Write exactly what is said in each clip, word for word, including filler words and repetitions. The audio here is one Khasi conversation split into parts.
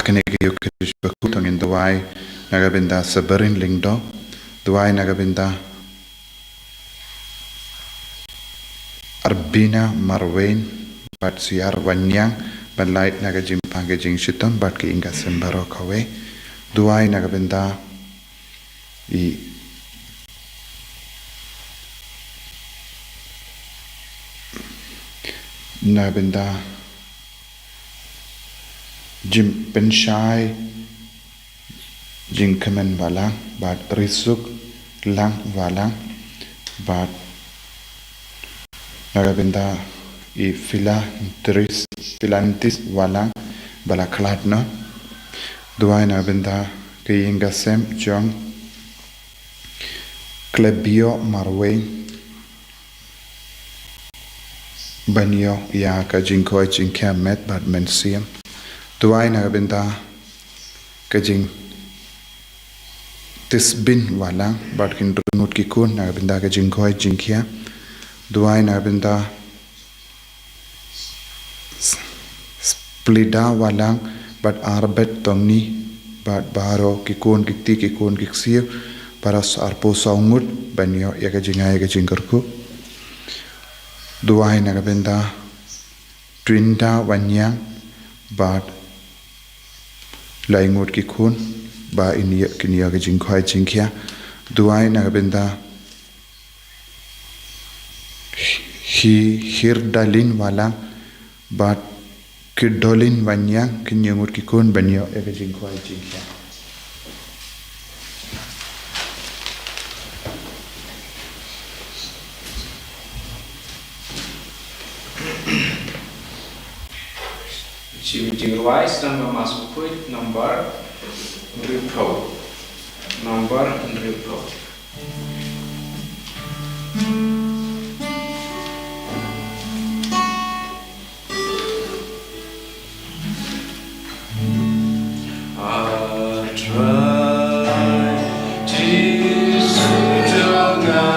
kane ka Eucharist bakhuid, to ngin duwai na ka bynta Sabarin Lyngdoh, duwai na ka bynta Arbina Marwein, bad Siar Wanniang, ban lait na ka jingpang ka jingshitom, bad ka ïing ka sem baroh kawei. Duwai na ka bynta i na ka bynta Jim Penshai, Jingkmen Walang, bad Risuk Lang Walang, bad na ka bynta i Philantis, Philantis Walang, ba la khlad noh. Duwai na ka bynta ka ïing ka sem jong Klebio Marwei, ban ïoh ïa ka jingkhoi jingkhia met bad mynsiem. Duwai na ka bynta ka Jingtisbin Walang, bad ki khynroo ngut ki khun, na ka bynta ka jingkhoi jingkhia. Duwai na ka bynta Splida Walang, bad Arbet Tongni, bad baroh ki khun ki kti, ki khun ki ksiew, baroh arphew saw ngut, ban ïoh ïa ka jingai ïa ka jingkyrkhu. Duwai na ka bynta Trinda Wanniang, bad lai ngut ki khun, ba kin ïoh, kin ïoh ka jingkhoi jingkhia. Duwai na ka bynta Hi, Hirdalin Walang, bad Kirdolin Wanniang, ki hynñiew ngut ki khun, ban ïoh ïa ka jingkhoi jingkhia. Jing, jingrwai sdang ba Mass Bakhuid, nombar hynriewphew. Nombar hynriewphew. A Trai Jisu jong nga,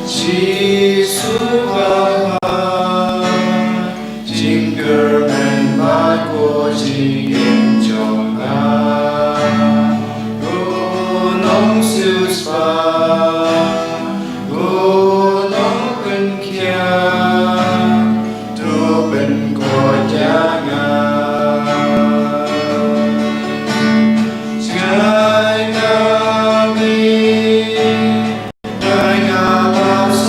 Jisu Baba, jingkyrmen bad ko jingim jong nga. Ko Nongsiewspah, ko Nongpynkhiah, to pynkoit ïa nga. Jngai na me, jngai na me,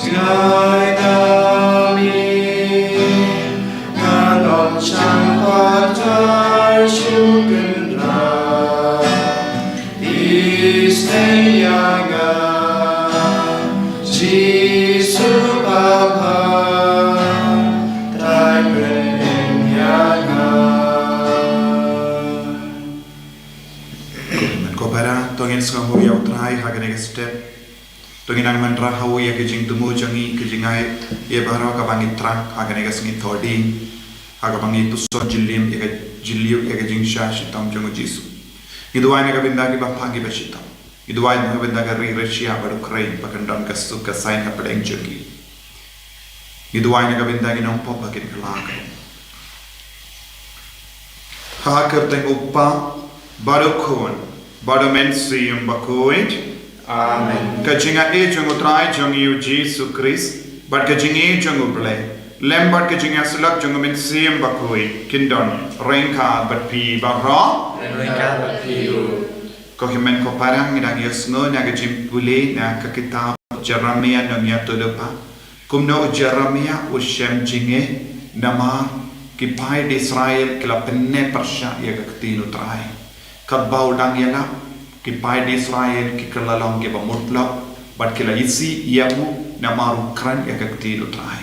jngai na me, ngan ym shah patar shuh, Kynrad. Isynei ïa nga, Jisu Baba, dei pynïeng ïa nga. Ko para, to ngin sngewbha ïa U Trai ha kane ka step. To ngin nang wanrah ha u ïa ka jingthmu jong ngi, ka jingai ïa baroh kaba ngi thrang ha kane ka sngi Thohdieng, ha kaba ngi puson jylliew ïa ka, jylliew ïa ka jingshah shitom jong U Jisu. Ngi duwai na ka bynta kiba pang kiba shitom. Ngi duwai na ka bynta ka ri Russia bad Ukraine ba kan don ka suk ka saiñ hapdeng jong ki. Ngi duwai na ka bynta ki nongpop ba kin kylla ka. Ha ka kyrteng U Kpa bad U Khun bad U Mynsiem Bakhuid. Amen. Ka jingaiei jong U Trai jong ngi U Jisu Khrist, bad ka jingïeit jong U Blei, lem bad ka jingïasyllok jong U Mynsiem Bakhuid, kin don ryngkat bad phi baroh. Ryngkat bad phi ruh. Ko hynmen ko para, ngi dang ïohsngew na ka jingpule na ka kitab Jeremiah nongïathuhlypa. Kumno u Jeremiah u shem jingeh namar ki paid Israel ki la pynneh pyrshah ïa ka ktien U Trai. Katba u dang ïalap, ki paid Israel ki kylla long kiba mutlop bad ki la isih ïa u namar u kren ïa ka ktien U Trai.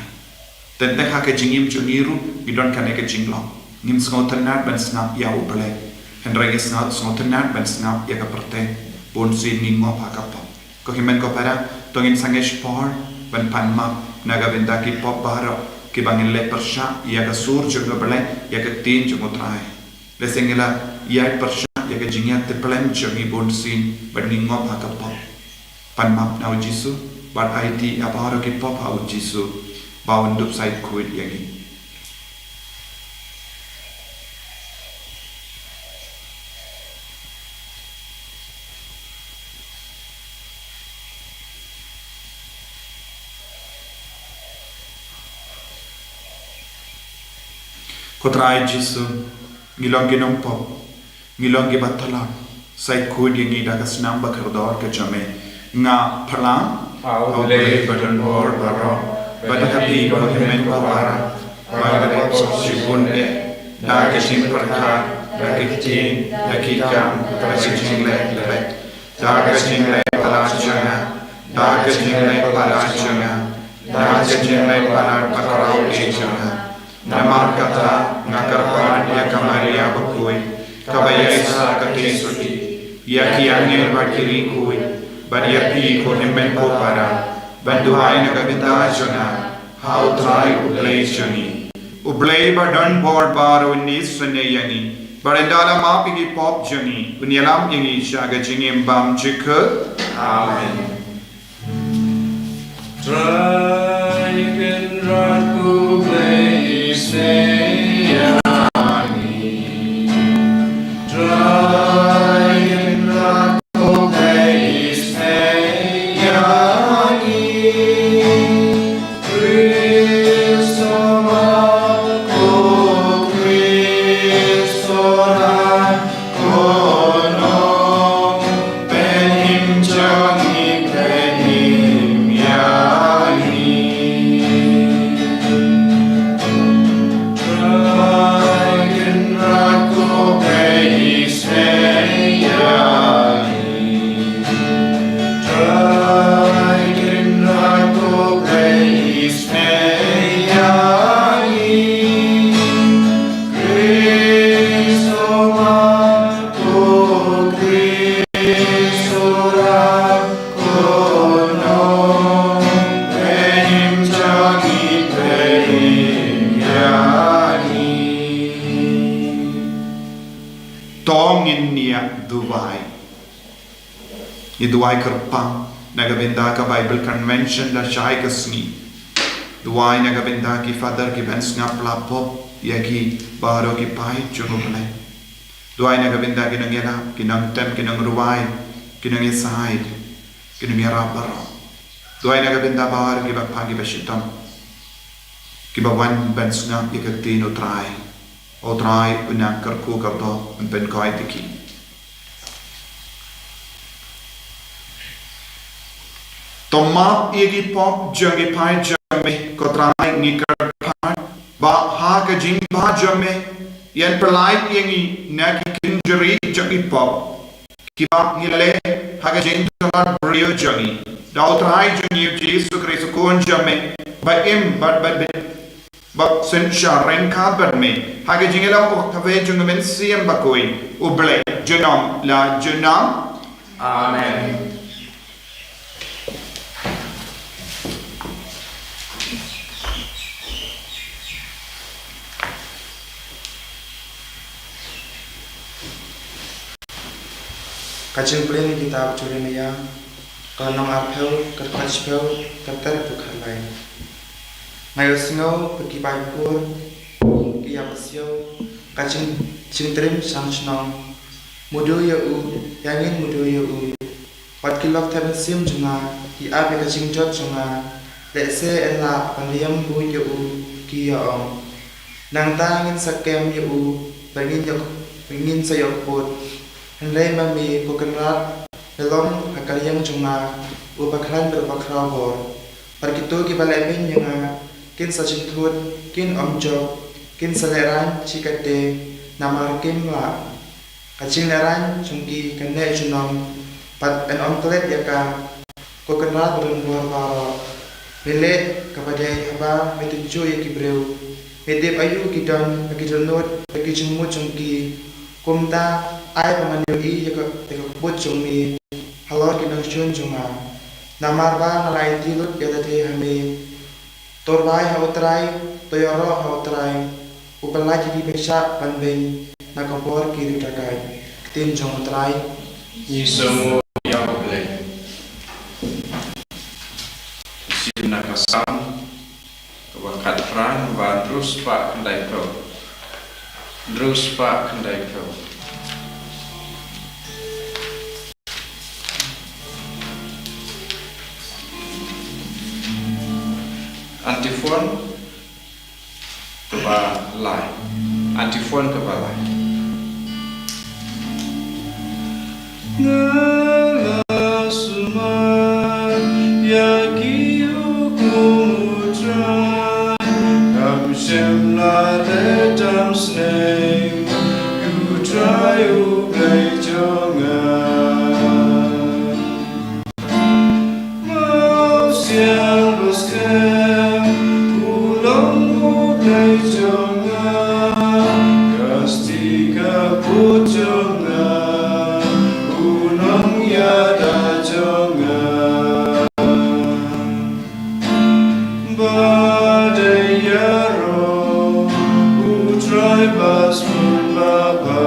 Teng teng ha ka jingim jong ngi ruh ngi don kane ka jinglong. Ngim sngewtynnad ban sngap ïa U Blei, hynrei ngi sngap, sngewtynnad ban sngap ïa ka pyrthei. Bunsien ngi ngop ha ka pop. Ko hynmen ko para, to ngin sangeh shipor ban pan map na ka bynta ki pop baroh kiba ngi leh pyrshah ïa ka sur jong U Blei, ïa ka ktien jong U Trai. Lehse ngi la ïai pyrshah ïa ka jingïatiplem jong ngi bunsien bad ngi ngop ha ka pop. Pan map na U Jisu bad aiti ïa baroh ki pop ha U Jisu ba un dup said khuid ïa ngi. Ko Trai Jisu, ngi long ki nongpop, ngi long ki ba thlot, sa khuid ïa ngi da ka snam ba kordor ka jong me. Nga pyrshang ha U Blei badonbor baroh, bad ha phi ko Hynmen Bawarak, ba nga la pop shibun eh, da ka jingpyrkhat, da ka ktien, da ki kam, da ka jingleh leh, da ka jingleh palat jong nga, da ka jingleh palat jong nga, da ka jingleh palat bakhraw eh jong nga. Namar kata nga kyrpad ïa ka Maria bakhuid, kaba ïaishah katei suki, ïa ki angel bad ki riewkhuid, bad ïa phi ko Hynmen Bawarak, ban duwai na ka bynta jong nga ha U Trai U Blei jong ngi. U Blei badonbor baroh un isynei ïa ngi, bad ynda la map ïa ki pop jong ngi, un ïalam ïa ngi sha ka jingim bymjukut. Amen. Trai Kynrad ko Blei isynei ïa ngi. Trai Kynrad ko Blei isynei ïa ngi. Khrist u map, ko Khrist u rat, ko Nongpynim jong ngi, pynim ïa ngi. Trai Kynrad ko Blei isynei ïa ngi. Trai Kynrad ko Blei isynei ïa ngi. Khrist u map, ko Khrist u rat, ko Nongpynim jong ngi, pynim ïa ngi. To ngin ïa duwai. Ngi duwai kyrpang na ka bynta ka Bible Convention da shai ka sngi. Duwai na ka bynta ki father ki ban sngap la pop ïa ki baroh ki paid jong U Blei. Duwai na ka bynta ki nongïalap, ki nongtem, ki nongrwai, ki nongïasaid, ki nongïarap baroh. Duwai na ka bynta baroh ki ba pang ki ba shitom, ki ba wan ban sngap ïa ka ktien U Trai. U Trai un nang kyrkhu kyrdoh, un pynkhuid ïa ki. To map ïa ki pop jong ki paid jong me, ko Trai, ngi kyrpad ba ha ka jingbha jong me, ïan pyllait ïa ngi na ki kynjri jong ki pop kiba ngi leh ha ka jingthrang briew jong ngi. Da U Trai jong ngi U Jisu Khrist U Khun jong me, ba im bad, bad, bad ba synshar ryngkat bad me ha ka jingïalam u kawei jong U Mynsiem Bakhuid, U Blei junom la junom. Amen. Ka jingpule na ka kitab Jeremaïah, ka lynnong arphew, ka dkhot shiphew, ka ter haduh khatlai. Nga ïohsngew ba ki bai pur, ki ïa pasiaw ka jing, jingtriem shang shnong. Mudui ïa u, ïa ngin mudui ïa u. Wat ki lok thep mynsiem jong nga ki ap ïa ka jingjot jong nga. Lehse yn lah ban riam buit ïa u, ki ïa ong. Nangta ngin sa kem ïa u, ba ngin ïa, ba ngin sa ïoh kput. Hynrei ma me ko Kynrad, me long ha ka liang jong nga, u bakhlaiñ bad u bakhraw bor. Bad kito kiba leh beiñ ïa nga kin sa jingtlot, kin ym jop, kin sa lehraiñ shi katei, namar kim lah. Ka jinglehraiñ jong ki kan neh junom, bad yn ym klet ïa ka. Ko Kynrad badonbor baroh, me leh kaba dei haba me tynjuh ïa ki briew. Me tip aïu ki don, ba ki dohnud, ba ki jingmut jong ki. Kumta ai ba ngan ïohi ïa ka, ïa ka kput jong me halor ki nongshun jong nga. Namar ba nga la aiti lut ïa lade ha me. To rwai ha U Trai, to ïaroh ha U Trai. U pynlait ïa ki ba shah ban beiñ na ka bor ki riewdakaid. Ktien jong U Trai. Ngi sngewnguh ïa U Blei. Sien na ka Salm kaba khatphra, ba hynriew spah khyndaiphew. Hynriew spah khyndaiphew. Antiphon kaba lai. Antiphon kaba lai. Nga la sumar ïa ki hukum U Trai, ngam shym la leh tam sneng, U Trai U Blei jong nga. Mawsiang ba skhem u long U Blei jong nga, ka stieh ka pud jong nga, u nongïada jong nga. Ba dei ïaroh U Trai ba sngewbha,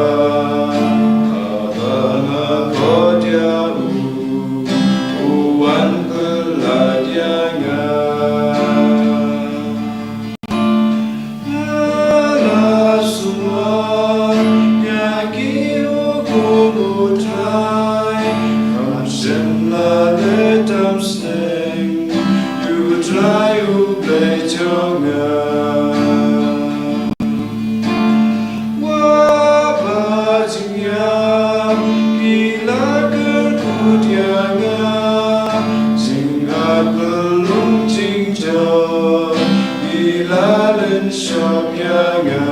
haba nga khot ïa u, u wan pyllait ïa nga. Nga la sumar ïa ki hukum U Trai, ngam shym la leh tam sneng, U Trai U Blei jong nga. Wah, ba jingïap ki la kyrkut ïa nga, jingïap bynriew jingjop ki la lynshop ïa nga.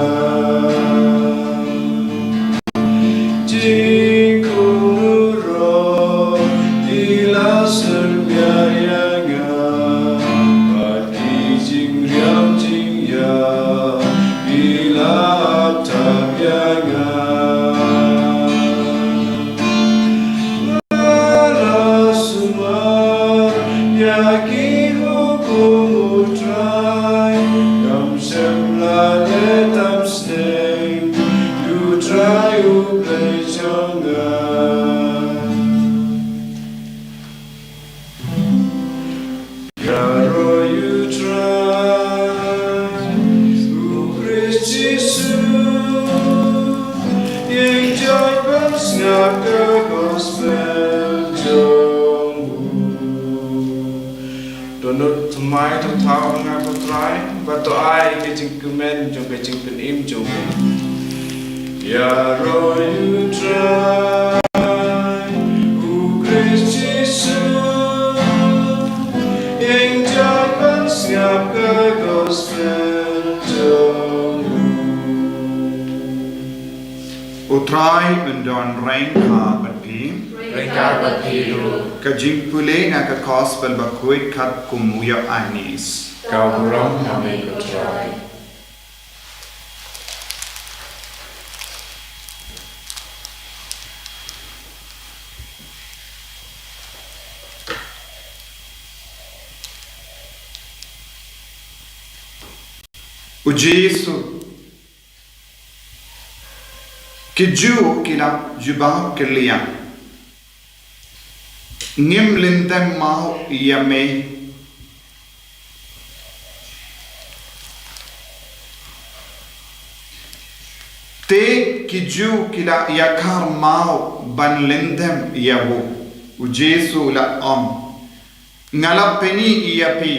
Jingkhun ruh ki la syrmiat ïa nga, bad ki jingriam jingïap ki la ap tap ïa nga. Nga la sumar ïa ki hukum U Trai, ngam shym la leh tam sneng, U Trai U Blei jong nga. Ïaroh ïa U Trai, U Khrist Jisu, ïeng jait ban sngap ka gospel jong u. To nud thymmai to thaw ha nga ko Trai, bad to ai ka jingkmen jong ka jingpynim jong me. Ïaroh ïa U Trai, U Khrist Jisu, ïeng jait ban sngap ka gospel jong u. U Trai un don ryngkat bad phi. Ryngkat bad phi ruh. Ka jingpule na ka gospel bakhuid katkum u Ïoannis. Ka burom ha me ko Trai. U Jisu. Ki Jiw ki la jubab kylliang, ngim lyntem maw ïa me? Te ki Jiw ki la ïakar maw ban lyntem ïa u. U Jisu u la ong, nga la pyni ïa phi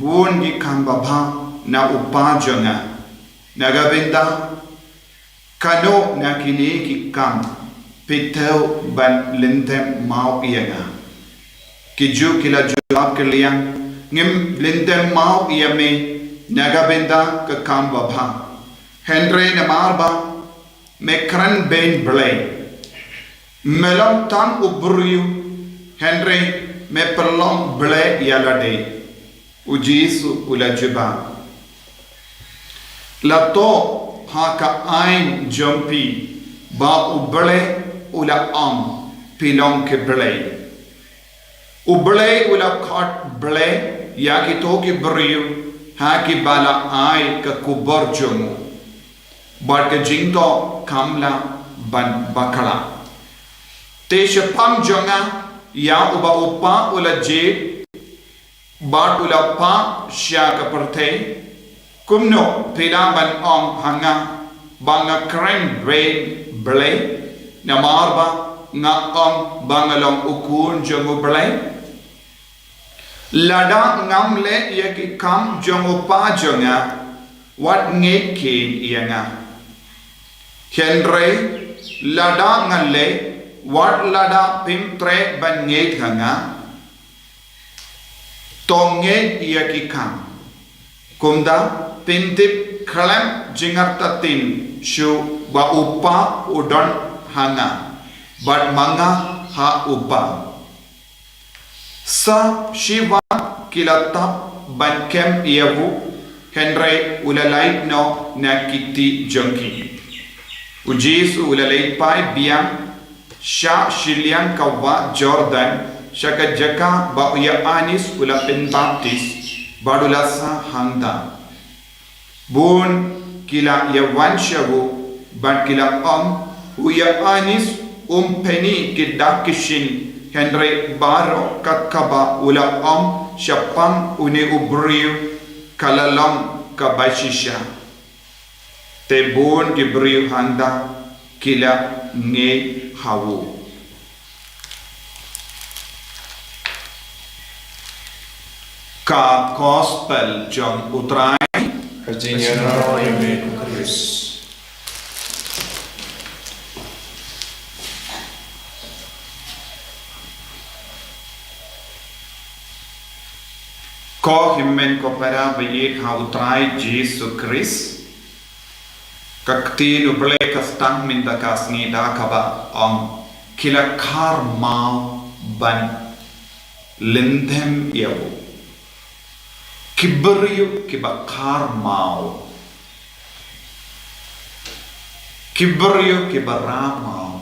bun ki kam babha na u Kpa jong nga. Na ka bynta kano na kine ki kam phi thew ban lyntem maw ïa nga? Ki Jiw ki la jubab kylliang, ngim lyntem maw ïa me na ka bynta ka kam babha. Hynrei namar ba me kren beiñ Blei. Me long tang u briew, hynrei me pynlong Blei ïa lade. U Jisu u la jubab, la thoh ha ka aiñ jong phi ba U Blei u la ong phi long ki blei. U Blei u la khot blei ïa kito ki briew ha kiba la ai ka khubor jong u. Bad ka jingthoh kam lah ban bakla. Te shaphang jong nga, ïa uba u Kpa u la jied bad u la phah sha ka pyrthei, kumno phi lah ban ong ha nga ba nga kren beiñ Blei? Namar ba nga ong ba nga long u Khun jong U Blei? Lada ngam leh ïa ki kam jong u Kpa jong nga, wat ngeit keiñ ïa nga. Hynrei lada nga leh, wat lada phim treh ban ngeit ha nga, to ngeit ïa ki khang. Kumta, pyntip khlem jynjar tatin shuh ba u Kpa u don ha nga, bad ma nga ha u Kpa. Sa shiwa ki la tap ban kem ïa u, hynrei u la lait noh na ki kti jong ki. U Jisu u la leit phai biang sha shiliang ka wah Jordan, sha ka jaka ba u Ïoannis u la pynbaptis, bad u la sah hangta. Bun ki la ïawan sha u, bad ki la ong, u Ïoannis um pyni ki dak ki shin, hynrei baroh kat kaba u la ong shaphang une u briew ka la long kaba shisha. Te bun ki briew hangta ki la ngeit ha u. Ka Gospel jong u Trai. Ka jingïaroh ïa me ko Khrist. Ko hynmen ko para ba ïeit ha u Trai Jisu Khrist. Ka ktien u Blei ka sdang mynta ka sngi da kaba ong, ki la khar maw ban lyndem ïa u. Ki briew kiba khar maw. Ki briew kiba rah maw.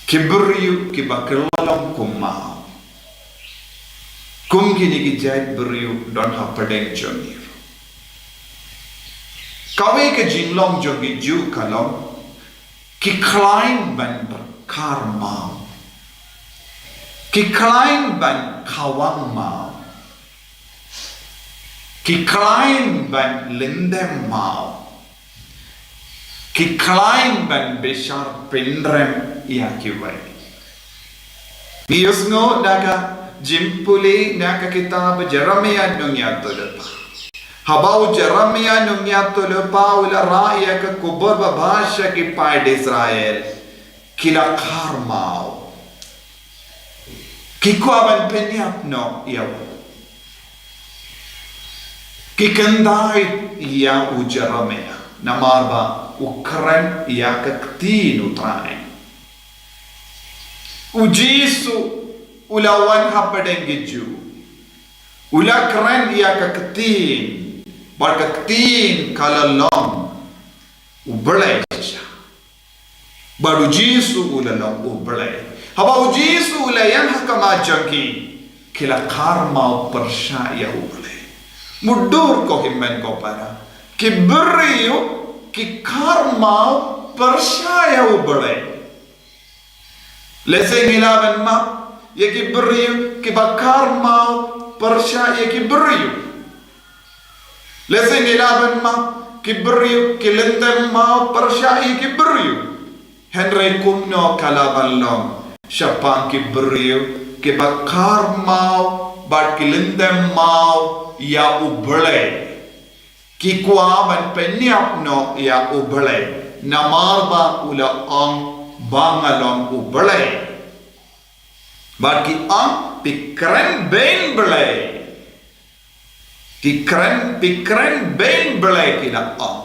Ki briew kiba kylla long kum maw. Kum kine ki jait briew don hapdeng jong ngi. Kawei ka jinglong jong ki Jiw ka long, ki khlaiñ ban khar maw. Ki khlaiñ ban khawang maw. Ki khlaiñ ban lyndem maw. Ki khlaiñ ban bishar pynrem ïa kiwei. Ngi ïohsngew na ka jingpule na ka kitab Jeremiah nongïathuhlypa. Haba u Jeremiah nongïathuhlypa u la rah ïa ka khubor babha sha ki paid Israel. Ki la khar maw. Ki kwah ban pynïap noh ïa u. Ki kyntait ïa u Jeremiah, namar ba u kren ïa ka ktien u Trai. U Jisu u la wan hapdeng ki Jiw. U la kren ïa ka ktien, bad ka ktien ka la long u Blei. Bad u Jisu u la long u Blei. Haba u Jisu u la ïeng ha khmat jong ki, ki la khar maw pyrshah ïa u Blei. Mutdur ko hynmen ko para. Ki briew ki khar maw pyrshah ïa u Blei. Lehse ngi lah ban map ïa ki briew kiba khar maw pyrshah ïa ki briew. Lehse ngi lah ban map ki briew ki lyndem maw pyrshah ïa ki briew. Hynrei kumno ka lah ban long shaphang ki briew kiba khar maw bad ki lyndem maw ïa u Blei. Ki kwah ban pynïap noh ïa u Blei namar ba u la ong ba nga long u Blei. Bad ki ong phi kren beiñ Blei. Phi kren, phi kren beiñ Blei ki la ong.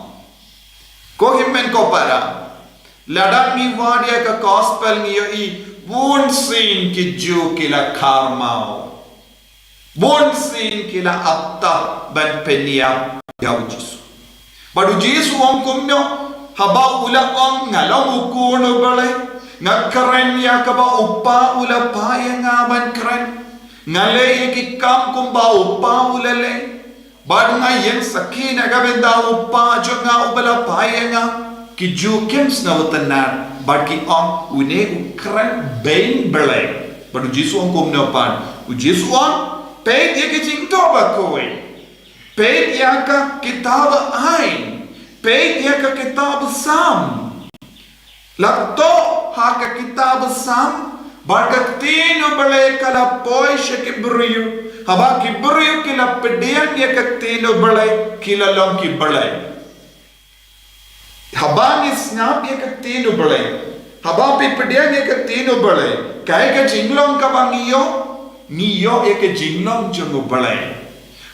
Ko hynmen ko para. Lada ngi wad ïa ka gospel ngi ïohi bunsien ki Jiw ki la khar maw. Bunsien ki la ap tah ban pynïap ïa u Jisu. Bad u Jisu u ong kumno, haba u la ong nga long u khun u Blei, nga kren ïa kaba u Kpa u la phah ïa nga ban kren. Nga leh ïa ki kam kumba u Kpa u la leh. Bad nga ïeng sakhi na ka bynta u Kpa jong nga uba la phah ïa nga. Ki Jiw kim sngewtynnad bad ki ong une u kren beiñ Blei. Bad u Jisu u ong kumno pat. U Jisu u ong peit ïa ki jingthoh bakhuid. Peit ïa ka kitab Aiñ. Peit ïa ka kitab Salm. La thoh ha ka kitab Salm ba ka ktien u Blei ka la poi sha ki briew. Haba ki briew ki la pdiang ïa ka ktien u Blei ki la long ki blei. Haba ngi sngap ïa ka ktien U Blei, haba phi pdiang ïa ka ktien U Blei, kaei ka jinglong kaba ngi ïoh? Ngi ïoh ïa ka jinglong jong U Blei.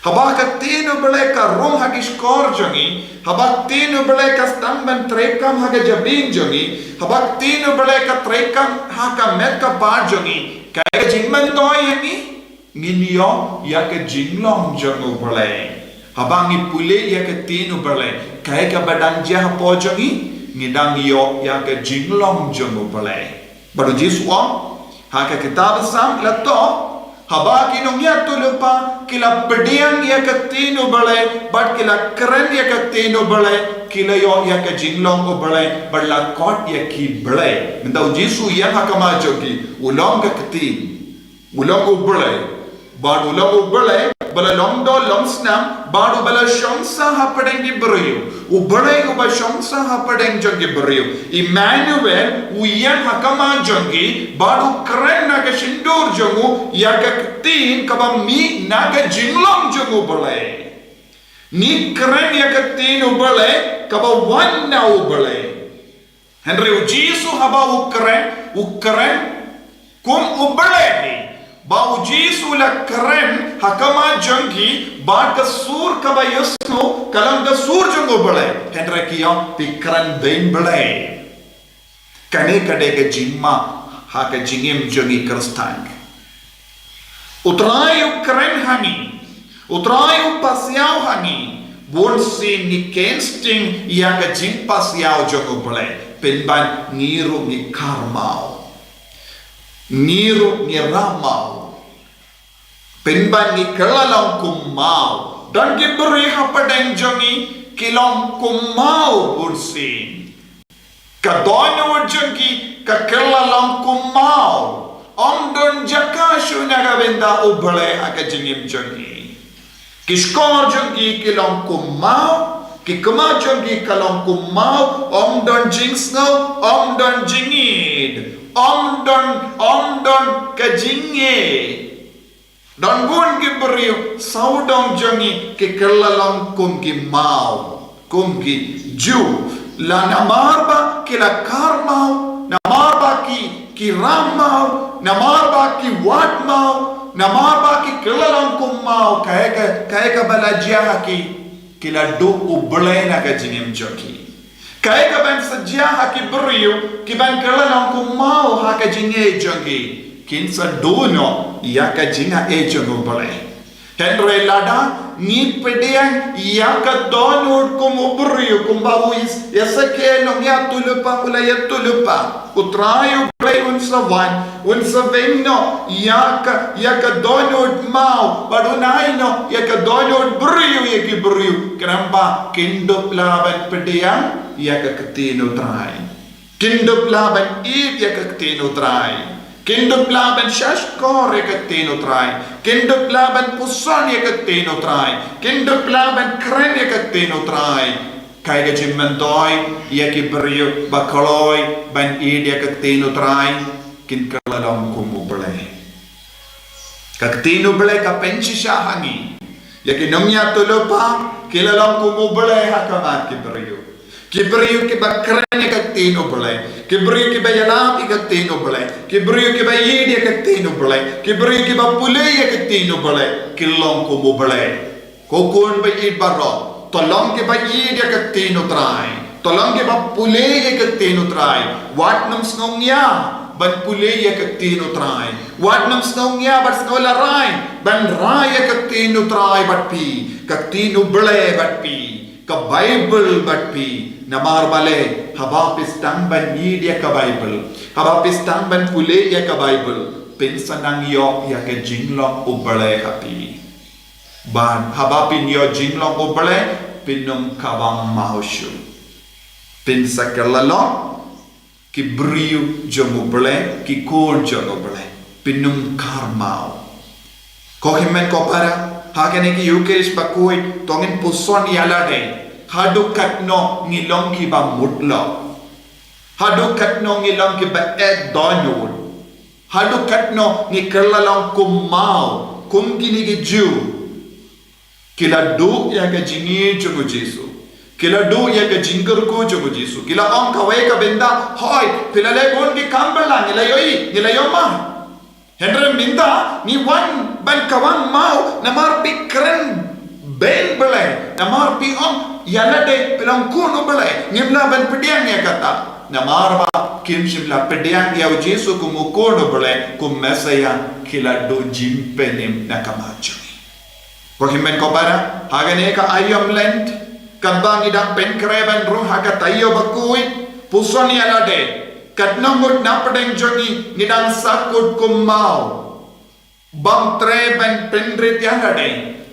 Haba ka ktien U Blei ka rung ha ki shkor jong ngi, haba ka ktien U Blei ka sdang ban treikam ha ka jabieng jong ngi, haba ka ktien U Blei ka treikam ha ka met ka par jong ngi, kaei ka jingmyntoi ïa ngi? Ngin ïoh ïa ka jinglong jong U Blei. Haba ngi pule ïa ka ktien U Blei, kaei kaba dang jia hapoh jong ngi? Ngi dang ïoh ïa ka jinglong jong U Blei. Bad U Jisu u ong ha ka kitab Salm, la to, haba ki nongïathuhlypa ki la pdiang ïa ka ktien U Blei bad ki la kren ïa ka ktien U Blei, ki la ïoh ïa ka jinglong U Blei bad la kot ïa ki blei. Mynta U Jisu u ïeng ha khmat jong ki, u long ka ktien, u long U Blei. Bad u long U Blei ba la long doh long snam, bad uba la shong sah hapdeng ki briew. U Blei uba shong sah hapdeng jong ki briew, Immanuel, u ïeng ha khmat jong ki, bad u kren na ka shyntur jong u ïa ka ktien kaba mih na ka jinglong jong U Blei. Ngi kren ïa ka ktien U Blei kaba wan na U Blei. Hynrei U Jisu haba u kren, u kren kum U Blei hi. Ba U Jisu u la kren ha khmat jong ki, bad ka sur kaba ïohsngew ka long ka sur jong U Blei. Hynrei ki ong, phi kren beiñ Blei. Kane ka dei ka jingma ha ka jingim jong ngi Khristan. U Trai u kren ha ngi, U Trai u pasiaw ha ngi. Bunsien ngi kheiñ sting ïa ka jingpasiaw jong U Blei, pynban ngi ruh ngi kharmaw, ngi ruh ngi ramaw, pynban ngi kylla long kum maw. Don ki briew hapdeng jong ngi ki long kum maw bunsien. Ka dohnud jong ki ka kylla long kum maw. Ym don jaka shuh na ka bynta U Blei ha ka jingim jong ki. Ki shkor jong ki ki long kum maw, ki khmat jong ki ka long kum maw, ym don jingsngew, ym don jingïeid, ym don, ym don ka jingïeit. Don bun ki briew sawdong jong ngi ki kylla long kum ki maw, kum ki Jiw. La namar ba ki la kharmaw, namar ba ki, ki ramaw, namar ba ki wad maw, namar ba ki kylla long kum maw, kaei ka, kaei kaba la jia ha ki? Ki la duh U Blei na ka jingim jong ki. Kaei kaban sa jia ha ki briew kiban kylla long kum maw ha ka jingïeit jong ki? Kin sa duh noh ïa ka jingaiei jong U Blei. Hynrei lada ngi pdiang ïa ka dohnud kum u briew, kumba u Esekiel u nongïathuhlypa u la ïathuhlypa, U Trai U Blei un sa wan, un sa weng noh ïa ka, ïa ka dohnud maw, bad un ai noh ïa ka dohnud briew ïa ki briew, khnang ba kin dup lah ban pdiang ïa ka ktien U Trai. Kin dup lah ban ïeit ïa ka ktien U Trai. Kin dup lah ban shahshkor ïa ka ktien U Trai. Kin dup lah ban puson ïa ka ktien U Trai. Kin dup lah ban kren ïa ka ktien U Trai. Kaei ka jingmyntoi ïa ki briew ba kloi ban ïeit ïa ka ktien U Trai? Kin kylla long kum U Blei. Ka ktien U Blei ka pynshisha ha ngi. Ïa ki nongïathuhlypa ki la long kum U Blei ha khmat ki briew. Ki briew kiba kren ïa ka ktien U Blei, ki briew kiba ïalap ïa ka ktien U Blei, ki briew kiba ïeit ïa ka ktien U Blei, ki briew kiba pule ïa ka ktien U Blei, ki long kum U Blei. Ko khun ba ïeit baroh, to long kiba ïeit ïa ka ktien U Trai. To long kiba pule ïa ka ktien U Trai. Wat nym sngewngia ban pule ïa ka ktien U Trai. Wat nym sngewngia ban sngew larai ban rai ïa ka ktien U Trai bad phi, ka ktien U Blei bad phi, ka Baibl bad phi. Namar balei? Haba phi sdang ban ïeit ïa ka Baibl, haba phi sdang ban pule ïa ka Baibl, phin sa nang ïoh ïa ka jinglong U Blei ha phi. Bad haba phin ïoh jinglong U Blei, phin ym kaba maw shuh. Phin sa kylla long ki briew jong U Blei, ki khun jong U Blei. Phin ym kharmaw. Ko hynmen ko para, ha kine ki Eucharist bakhuid to ngin puson ïa lade, haduh katno ngi long kiba mut lok? Haduh katno ngi long kiba eh dohnud? Haduh katno ngi kylla long kum maw, kum kine ki Jiw? Ki la duh ïa ka jingïeit jong U Jisu. Ki la duh ïa ka jingkyrkhu jong u Jisu. Ki la ong kawei ka bynta, hooid, phi la leh bun ki kam balang, ngi la ïohi, ngi la ïohi ma. Hynrei mynta ngi wan ban kawang maw, namar phi kren beiñ Blei, namar phi ong ïa lade phi long khun u Blei, ngim lah ban pdiang ïa kata. Namar ba kim shym la pdiang ïa u Jisu kum u khun u Blei, kum Messaïah, ki la duh jingpynim na ka mar jong ngi. Ko hynmen ko para, ha kane ka aïom Lent, katba ngi dang pynkhreh ban rung ha ka taïew bakhuid, puson ïa lade, katno ngut na pdeng jong ngi, ngi dang sahkut kum maw. Bym treh ban pynrit ïa lade,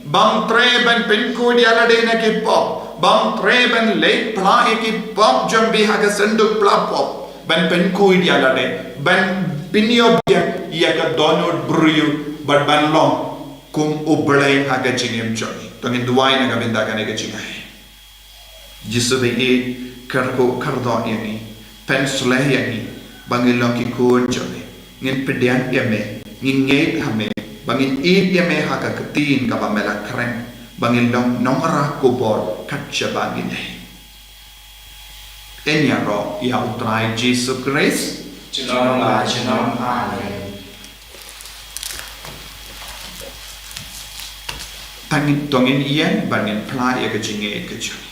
bym treh ban pynkhuid ïa lade na ki pop, bym treh ban leit phla ïa ki pop jong phi ha ka synduk phla pop, ban pynkhuid ïa lade, ban pynïoh biang ïa ka dohnud briew, bad ban long kum u Blei ha ka jingim jong ngi. To ngin duwai na ka bynta kane ka jingai. Jisu ba ïeit, kyrkhu kyrdoh ïa ngi, pynshlur ïa ngi, ba ngin long ki khun jong me. Ngin pdiang ïa me, ngin ngeit ha me, ba ngin ïeit ïa me ha ka ktien kaba me la kren, ba ngin long nongrah khubor kat shaba ngin ïeit. Yn ïaroh ïa u Trai Jisu Khrist. Junom la junom. Amen. Tang to ngin ïeng ban ngin phla ïa ka jingngeit ka jong ngi.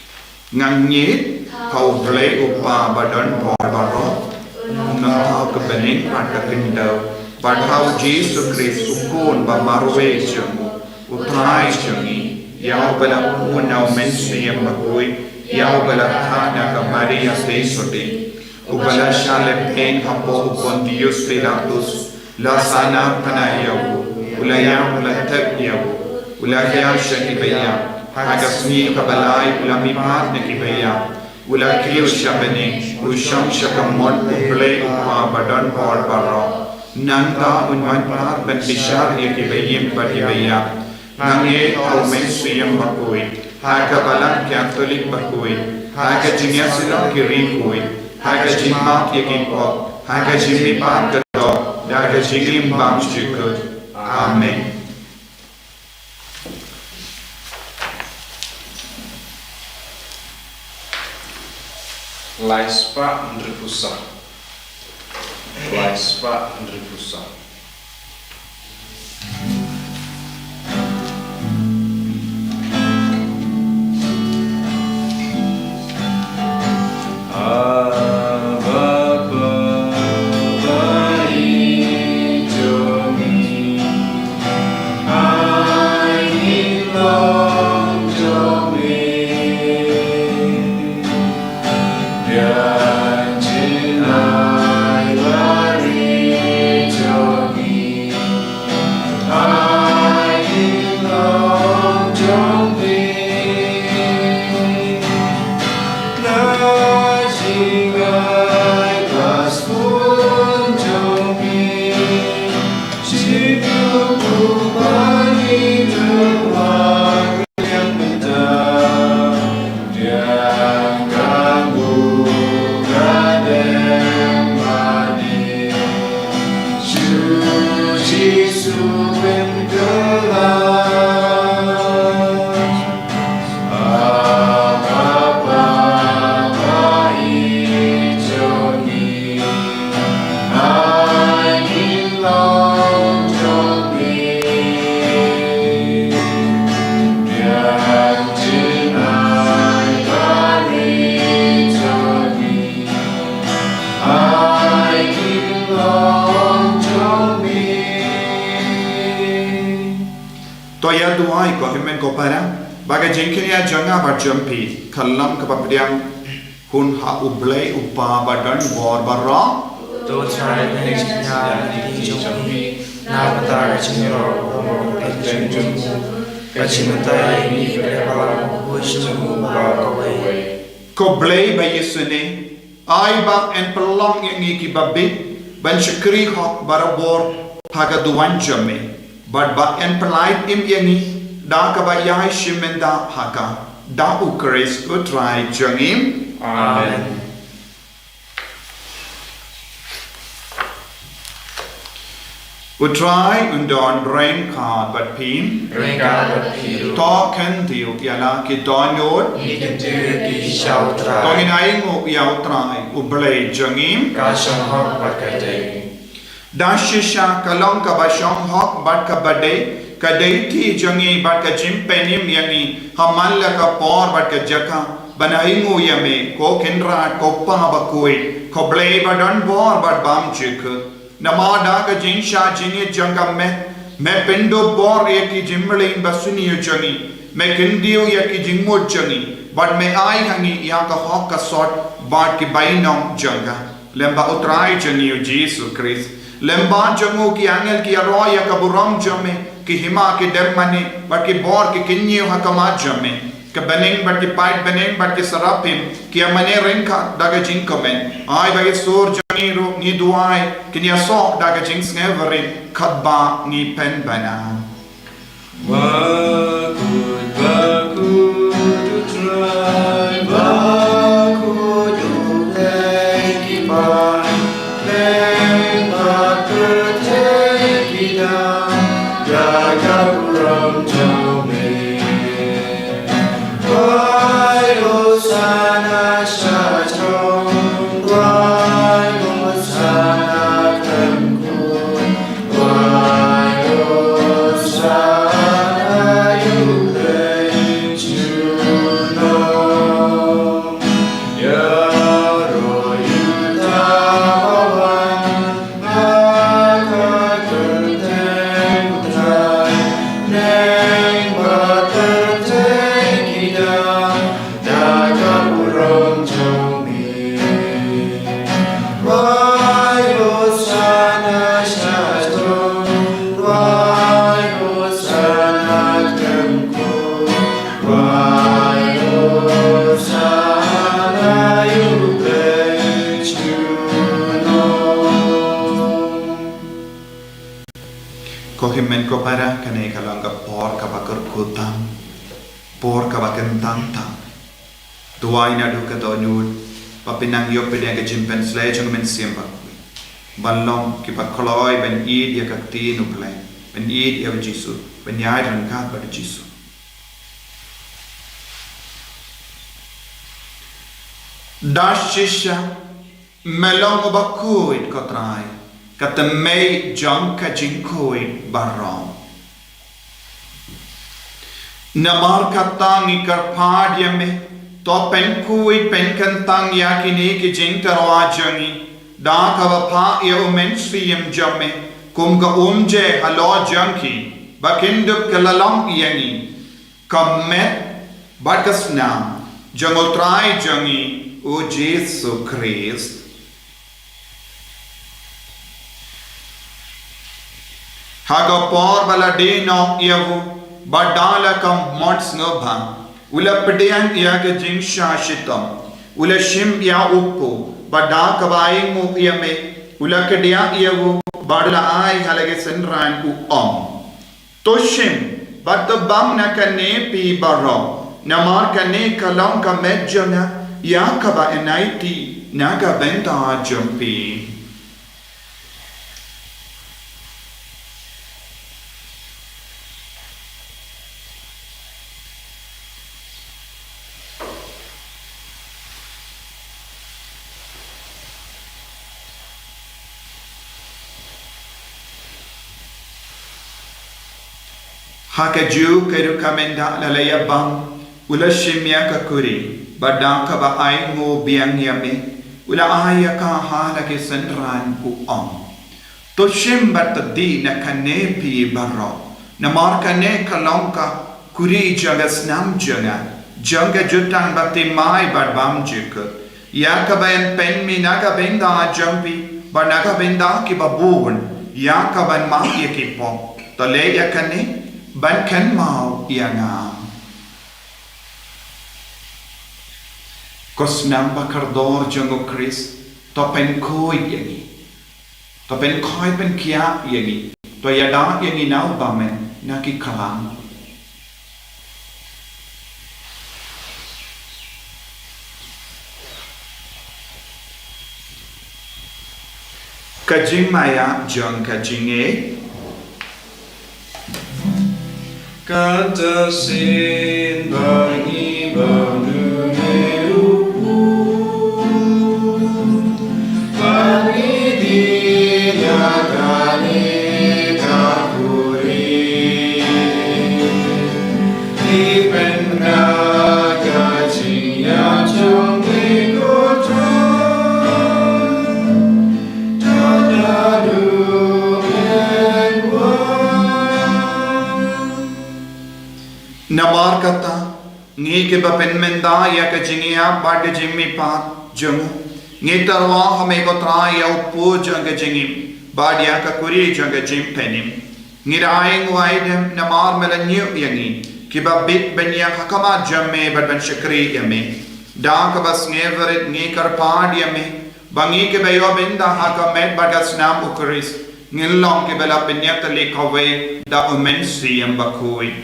Nga ngeit ha u Blei u Kpa ba don bor baroh, u nongthaw ka bneng bad ka khyndew, bad ha u Jisu Khrist u Khun ba marwei jong u, u Trai jong ngi, ïa uba la pun na u Mynsiem Bakhuid, ïa uba la kha na ka Maria Theisotti, uba la shah leh beiñ hapoh u Pontius Pilatus, la sahnarphna ïa u, u la ïap, u la thep ïa u, u la hiar sha ki baïap, ha ka sngi kaba lai u la mihpat na ki baïap, u la kiew sha bneng, u shong sha ka mon u Blei u Kpa ba don bor baroh. Nangta un wan pat ban bishar ïa ki baïing bad ki baïap. Nga ngeit ha u Mynsiem Bakhuid, ha ka Balang Katholik bakhuid, ha ka jingïasyllok ki riewkhuid, ha ka jingmap ïa ki pop, ha ka jingmihpat ka doh, da ka jingim bymjukut. Amen. Lai spah hynriewphew saw. Lai spah hynriewphew saw. To ïa duwai ko hynmen ko para, ba ka jingkyrkhu jong nga bad jong phi kan long kaba pdiang hun ha u Blei u Kpa ba don bor baroh. To Trai, pynjynjar ïa ki jong phi na ka bynta ka jingïaroh u Blei jong u, ka jingmyntoi ïa ngi ka dei ba la buh jong u Blei kawei. Ko Blei ba ïeit, ai ba yn pynlong ïa ngi kiba bieit ban shakri hok barabor ha ka duwan jong me. Bad ba yn pynlait im ïa ngi da kaba ïai shim bynta ha ka, da u Khrist u Trai jong ngi. Amen. U Trai un don ryngkat bad phi. Ryngkat bad phi ruh. To khyndiat ïa la ki dohnud. Ngi khyndiat ïa ki sha U Trai. To ngin ainguh ïa U Trai U Blei jong ngi. Ka shong hok bad ka dei. Da shisha ka long kaba shong hok bad kaba dei, ka dei ti jong ngi bad ka jingpynim ïa ngi ha man la ka por bad ka jaka ban ainguh ïa me, ko Kynrad, ko Pa bakhuid, ko Blei ba don bor bad bymjukut. Namar da ka jingshah jingit jong ka met, me pyndup bor ïa ki jingmlien basniew jong ngi, me khyndiat ïa ki jingmut jong ngi, bad me ai ha ngi ïa ka hok ka sot bad ki bainong jong ka. Lem bad U Trai jong ngi U Jisu Khrist, lem bad jong u ki angel ki ïaroh ïa ka burom jong me, ki hima ki dem mane bad ki bor ki kyñiew ha khmat jong me. Ki bneng bad ki paid bneng bad ki serafim ki ïa mane ryngkat da ka jingkmen. Ai ba ki sur jong ngi ruh, ngi duwai, kin ïasoh da ka jingsngewrit katba ngi pynbna. Bakhuid, bakhuid U Trai, bakhuid U Blei ki paidbah, pyrthei ki dang da ka burom jong me. Wai Hosana sha jrong, wai Hosana khlem kut, wai Hosana ïa U Blei junom. Ïaroh ïa uta uba wan ha ka kyrteng U Trai, bneng bad pyrthei ki dang da ka burom jong me. Wai Hosana sha jrong, wai Hosana khlem kut, wai Hosana ïa U Blei junom. Ko hynmen ko para, kane ka long ka por kaba kyrkhu tam, por kaba kyntang tam. Duwai naduh ka dohnud ba phin nang ïoh pdiang ka jingpynshlei jong U Mynsiem Bakhuid, ban long kiba kloi ban ïeit ïa ka ktien U Blei, ban ïeit ïa U Jisu, ban ïaid ryngkat bad U Jisu. Da shisha me long uba khuid, ko Trai, ka tymmen jong ka jingkhuid baroh. Namar kata ngi kyrpad ïa me, to pynkhuid pynkyntang ïa kine ki jingtyrwa jong ngi da kaba phah ïa U Mynsiem jong me kum ka umjer halor jong ki, ba kin dup ka la long ïa ngi ka met bad ka snam jong U Trai jong ngi U Jisu Khrist. Ha ka por ba la die noh ïa u, bad da la kham mon sngewbha, u la pdiang ïa ka jingshah shitom, u la shim ïa u kpu, bad da kaba ainguh ïa me, u la kdiah ïa u, bad u la ai ha la ki synran, u ong: To shim bad to bam na kane phi baroh, namar kane ka long ka met jong nga ïa kaba yn aiti na ka bynta jong phi. Ha kajuh ka rukom mynta la la ïa bam, u la shim ïa ka kuri, bad da kaba ainguh biang ïa me, u la ai ïa ka ha la ki synran, u ong: To shim bad to dih na kane phi baroh, namar kane ka long ka kuri jong ka snam jong nga, jong ka jutang bathymmai bad bymjukut, ïa kaban pynmih na ka bynta jong phi bad na ka bynta kiba bun, ïa kaban map ïa ki pop. To leh ïa kane ban kynmaw ïa nga. Ko snam bakordor jong U Khrist, to pynkhuid ïa ngi. To pynkhuid pynkhiah ïa ngi. To ïada ïa ngi na u bymman, na ki khlam. Ka jingmaïa jong ka jingngeit. Kata shisien ba ngi bam ïa u Blei, ba ngi die ïa kane ka khuri, ki pynroi ïa ka jingïap jong ngi ko Trai. Namar kata, ngi kiba pynmynta ïa ka jingïap bad ka jingmihpat jong u, ngi tyrwa ha me ko Trai ïa u pud jong ka jingim bad ïa ka khuri jong ka jingpynim. Ngi da ai nguh ai dem namar me la ñiew ïa ngi kiba bit ban ïeng ha khmat jong me bad ban shakri ïa me. Da kaba sngewrit ngi kyrpad ïa me ba ngi kiba ïoh bynta ha ka met bad ka snam u Khrist ngin long kiba la pynïatylli kawei da u Mynsiem Bakhuid.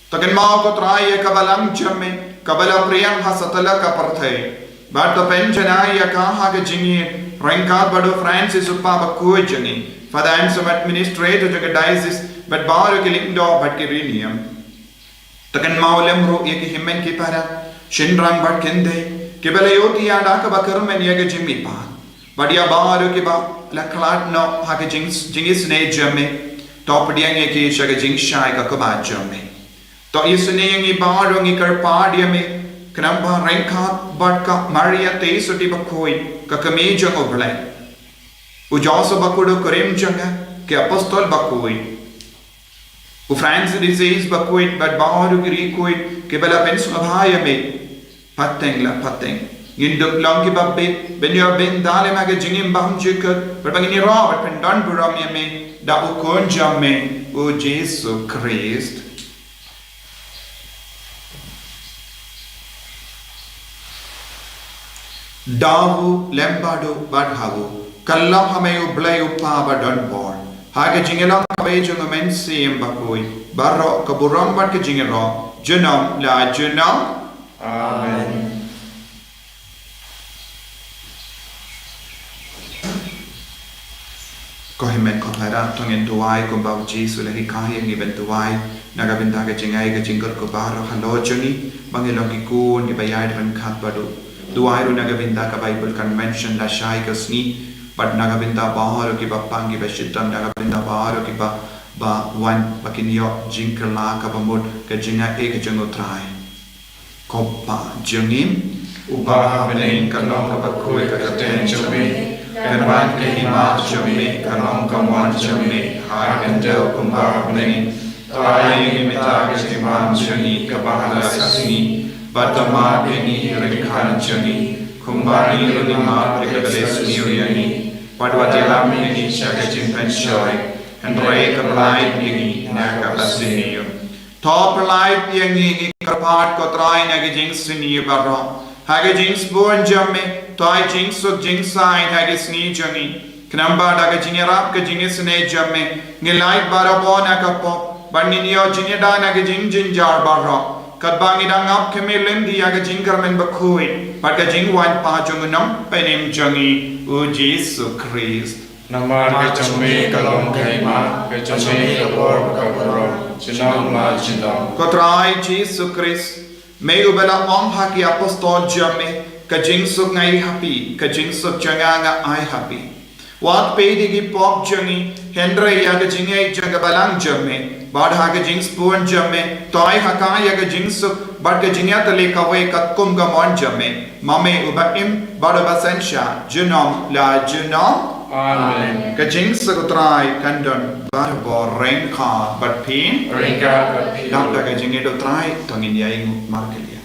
To kynmaw ko Trai ïa ka balang jong me kaba la phriang ha satlak ka pyrthei, bad to pynjanai ïa ka ha ka jingïeit ryngkat bad u Francis u Kpa Bakhuid jong ngi, Father Anselm, Administrator jong ka Diocese, bad baroh ki lyngdoh bad ki riewniam. To kynmaw lem ruh ïa ki hynmen ki para, shynrang bad kynthei kiba la ïohi ïa da kaba kyrmen ïa ka jingmihpat, bad ïa baroh kiba la khlad noh ha ka jing, jingisynei jong me. To pdiang ïa ki sha ka jingshai ka kyrpad jong me. To isynei ïa ngi baroh, ngi kyrpad ïa me, khnang ba ryngkat bad ka Maria Theisotti Bakhuid, ka kmie jong u Blei, u Joseph Bakhuid u kurim jong nga, ki apostol bakhuid, u Francis de Sales Bakhuid bad baroh ki riewkhuid kiba la pynsngewbha ïa me pateng la pateng, ngin dup long kiba bit ban ïoh bynta lem ha ka jingim bymjukut, bad ba ngin ïaroh bad pyndon burom ïa me da u Khun jong me, u Jisu Khrist. Da u lem bad u bad ha u, kyllon ha me u Blei u Kpa badonbor, ha ka jingïalang kawei jong u Mynsiem Bakhuid, baroh ka burom bad ka jingïaroh junom la junom. Amen. Ko hynmen ko para, to ngin duwai kumba u Jisu u la hikai ïa ngi ban duwai na ka bynta ka jingai ka jingkyrkhu baroh halor jong ngi, ba ngin long ki khun kiba ïaid ryngkat bad u. Duwai ruh na ka bynta ka Bible Convention lashai ka sngi, bad na ka bynta baroh kiba pang kiba shitom, na ka bynta baroh kiba, ba wan ba kin ïoh jingkylla kaba mut ka jingai ka jong u Trai. Ko Kpa jong ngi, uba ha bneng, kan long kaba khuid ka kyrteng jong me, kan wan ka hima jong me, kan long ka mon jong me ha ka khyndew kumba ha bneng. To ai ïa ngi mynta ka jingbam jong ngi kaba ha la ka sngi, bad to map ïa ngi ki ryngkat jong ngi, kumba ngi ruh ngi map ïa kiba sniew ïa ngi, bad wat ïalam ïa ngi sha ka jingpynshoi, hynrei to pyllait ïa ngi na kaba sniew. To pyllait ïa ngi, ngi kyrpad ko Trai, na ka jingsniew baroh, ha ka jingsbun jong me, to ai jingsuk jingsaiñ ha ka sngi jong ngi, khnang ba da ka jingïarap ka jingisynei jong me, ngin lait barabor na ka pop, bad ngin ïoh jingïada na ka jingjynjar baroh, katba ngi dang ap khmih lynti ïa ka jingkyrmen bakhuid bad ka jingwan pat jong u Nongpynim jong ngi, u Jisu Khrist. Namar ka jong me ka long ka hima, ka jong me ka bor bad ka burom, junom la junom. Ko Trai Jisu Khrist, me uba la ong ha ki apostol jong me, ka jingsuk nga ai ha phi, ka jingsuk jong nga nga ai ha phi. Wat peit ïa ki pop jong ngi, hynrei ïa ka jingngeit jong ka balang jong me, bad ha ka jingsbun jong me, to ai ha ka ïa ka jingsuk bad ka jingïatylli kawei katkum ka mon jong me, ma me uba im bad uba synshar junom la junom. Amen. Ka jingsuk u Trai kan don barabor ryngkat bad phi. Ryngkat bad phi. Dap da ka jingngeit u Trai, to ngin ïainguh markylliang.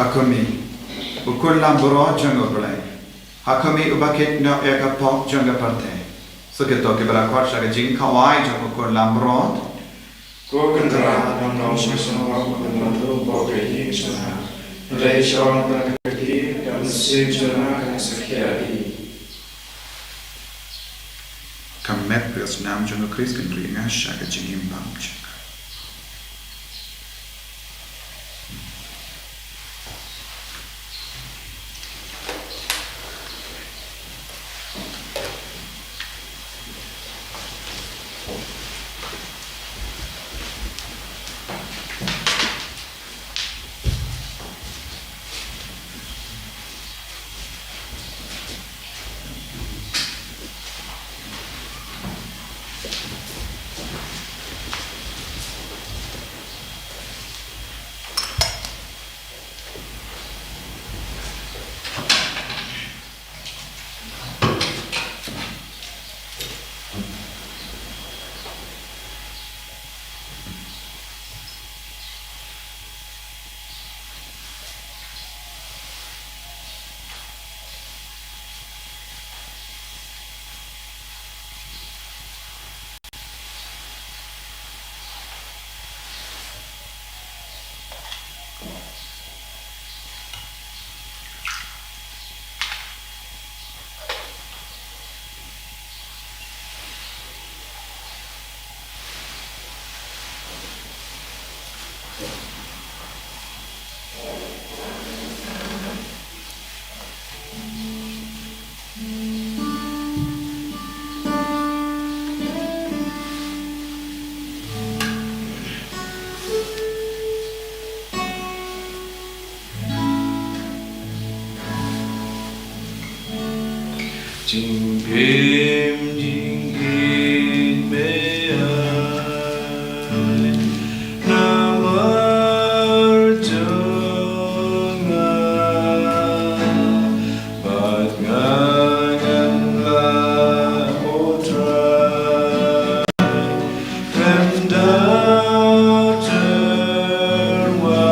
Ha khmih, u khun langbrot jong U Blei. Ha khmih, uba kit noh ïa ka pop jong ka pyrthei. Sa kito kiba la khot sha ka jingkhawai jong u khun langbrot. Ko Kynrad, nga ong sha nga, ba u khun langbrot u pop ha ïing jong nga. Hynrei sha ong tang ka kti, ka mynsiem jong nga kan sa khia ïa i. Ka met bad ka snam jong U Khrist kan ri ïa nga sha ka jingim bymjukut. Jingim jingim me ai namar jong nga, bad nga ngan lah, O Trai. Khlem da tyrwa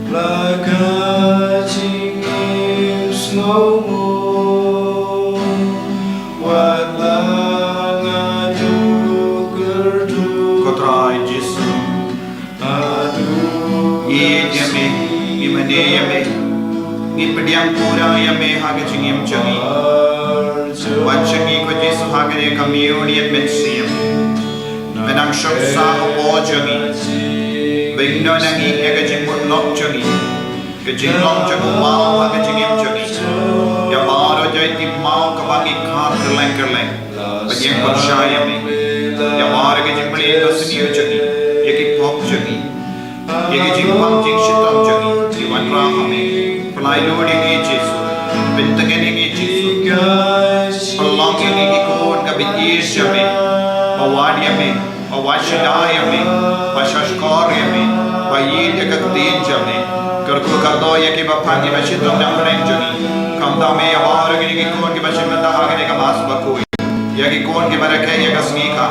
la ka jingim sngewnguh, wat la nga duk kyrduh. Ko Trai Jisu, ïeit ïa me, ngi mane ïa me, ngi pdiang pura ïa me ha ka jingim jong ngi. Wan sha ngi ko Jisu ha kane ka mynsiem. Me nang shong sah hapoh jong ngi. Beiñ noh na ngi ïa ka jingmut lok jong ngi, ka jinglong jong u maw ha ka jingim jong ngi. Ïa baroh jait ki maw kaba ngi khar kylleng kylleng. Pdiang pyrshah ïa me. Ïa baroh ki jingplie ka sniew jong ngi, ïa ki pop jong ngi, ïa ki jingpang jingshitom jong ngi, ngi wanrah ha me. Pynlait lut ïa ngi Jisu. Pyntngen ïa ngi Jisu. Pynlong ïa ngi ki khun kaba ïeit ïa me, ba wad ïa me, ba wad shida ïa me, ba shahshkor ïa me, ba ïeit ïa ka ktien jong me. Kyrkhu kyrdoh ïa kiba pang ïa ka shitom dang pyrshah jong ngi. Khamtam me ïa baroh kine ki khun kiba shim bynta ha kane ka Mass Bakhuid. Ïa ki khun kiba rakhe ïa ka sngi kha,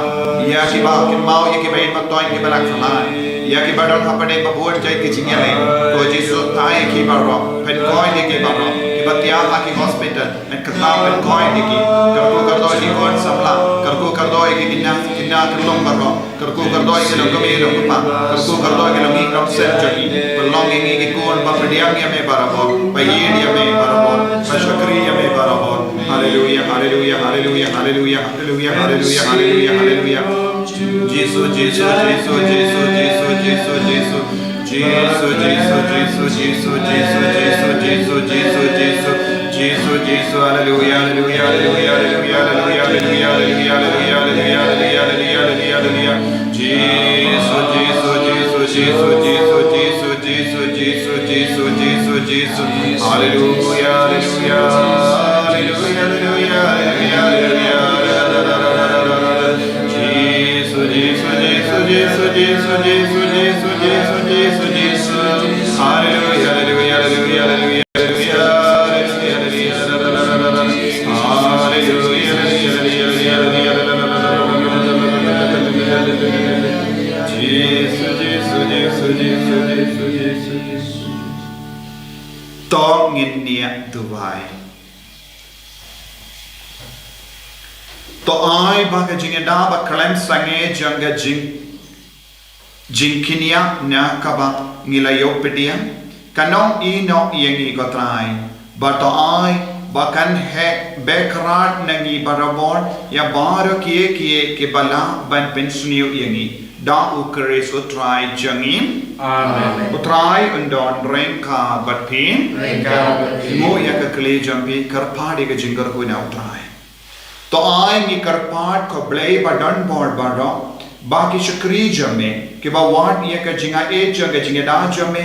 ïa kiba kynmaw ïa kiba im ba toiñ kiba la khlaiñ, ïa kiba don hapdeng ba bun jait ki jingïaleh. Ko Jisu, thait ïa ki baroh, pynkoit ïa ki baroh, kiba thiah ha ki hospital, men kata pynkoit ïa ki. Kyrkhu kyrdoh ïa ki khun samla, kyrkhu kyrdoh ïa ki khynnah khynnah khyllung baroh. Kyrkhu kyrdoh ïa ki longkmie longkpa, kyrkhu kyrdoh ïa ki longïing longsem jong ngi. Pynlong ïa ngi ki khun ba pdiang ïa me barabor, ba ïeit ïa me barabor, ba shakri ïa me barabor. Haleluia, haleluia, haleluia, haleluia, haleluia, haleluia, haleluia, haleluia. Jisu, Jisu, Jisu, Jisu, Jisu, Jisu, Jisu. Jisu, Jisu, Jisu, Jisu, Jisu, Jisu, Jisu, Jisu, Jisu, Jisu, Jisu, haleluya, haleluya, haleluya, haleluya, haleluya, haleluya, haleluya, haleluya, haleluya, haleluya, haleluya, haleluya. Jisu, Jisu, Jisu, Jisu, Jisu, Jisu, Jisu, Jisu, Jisu, Jisu, Jisu. Haleluya, haleluya, haleluya, haleluya, haleluya, haleluya. Jisu, Jisu, Jisu, Jisu, Jisu, Jisu, Jisu, Jisu, Jisu, Jisu. Haleluya, haleluya, haleluya, haleluya, haleluya, haleluya, haleluya, haleluya. Jisu, Jisu, Jisu, Jisu, Jisu, Jisu, Jisu. To ngin niah duwai. To ai ba ka jingïada ba khlem sangeh jong ka jing jingkynïap na kaba ngi la ïoh pdiang, kan ym ïehnoh ïa ngi ko Trai. Bad to ai ba kan heh bakhraw na ngi barabor ïa baroh kiei kiei kiba lah ban pynsniew ïa ngi. Da U Khrist U Trai jong ngi. Amen. U Trai un don ryngkat bad phi. Ryngkat bad phi. Nguh ïa ka kli jong phi, kyrpad ïa ka jingkyrkhu na U Trai. To ai ngi kyrpad ko Blei ba don bor baroh, ba ki shakri jong me kiba wad ïa ka jingaiei jong ka jingïada jong me,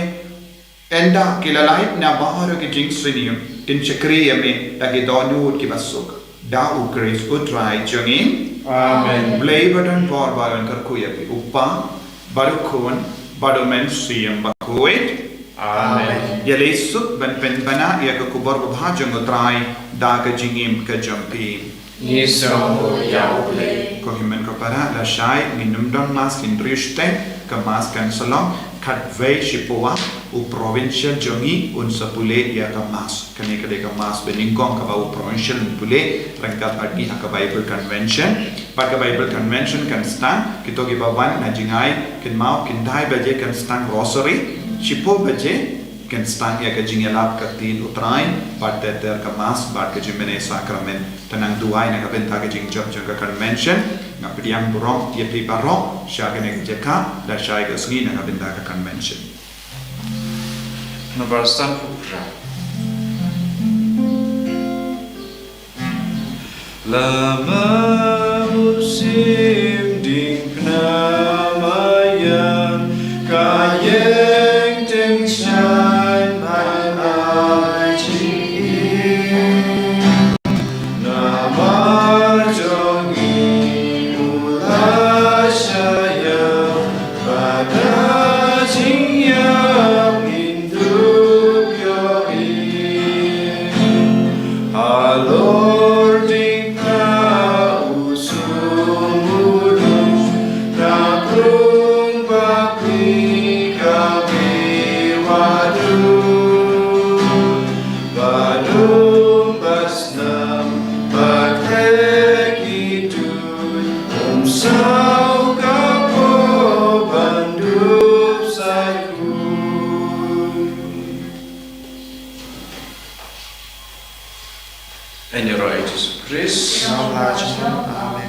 ynda ki la lait na baroh ki jingsniew, kin shakri ïa me da ki dohnud kiba suk. Da U Khrist U Trai jong ngi. Amen. Blei ba don bor baroh un kyrkhu ïa phi, U Kpa bad U Khun bad U Mynsiem Bakhuid. Amen. Ïaleh suk ban pynbna ïa ka khubor babha jong U Trai da ka jingim ka jong phi. Ngi sngewbha ïa U Blei. Ko hynmen ko para, lashai ngin ym don mass hynriew shiteng, ka mass kan sa long khatwei shiphew, u provincial jong ngi un sa pule ïa ka mass. Kane ka dei ka mass ba nyngkong kaba u provincial un pule ryngkat bad ngi ha ka Bible Convention. Bad ka Bible Convention kan sdang, kito kiba wan na jngai kynmaw, khyndai baje kan sdang rosary, shiphew baje kan sdang ïa ka jingïalap ka ktien U Trai, bad ter ter ka mass bad ka jingmane sakramen. Te nang duwai na ka bynta ka jingjop jong ka convention. Nga pdiang burom ïa phi baroh sha kane ka jaka, lashai ka sngi na ka bynta ka convention. Namar san u Trai. Lama musim ding pnama ïa ka ïeng teng shaiñ ban ai jingim. Namar jong ngi u la shah ïa, bad da jingïap ngin dup ïohi. Halor ding kha u sumudung, na krung ba phi ka biwadu. Ba dum ba snam ba khreh ki tuid, um saw ka por ban dup saikhun. Ïaroh ïa Jisu Khrist. Amen.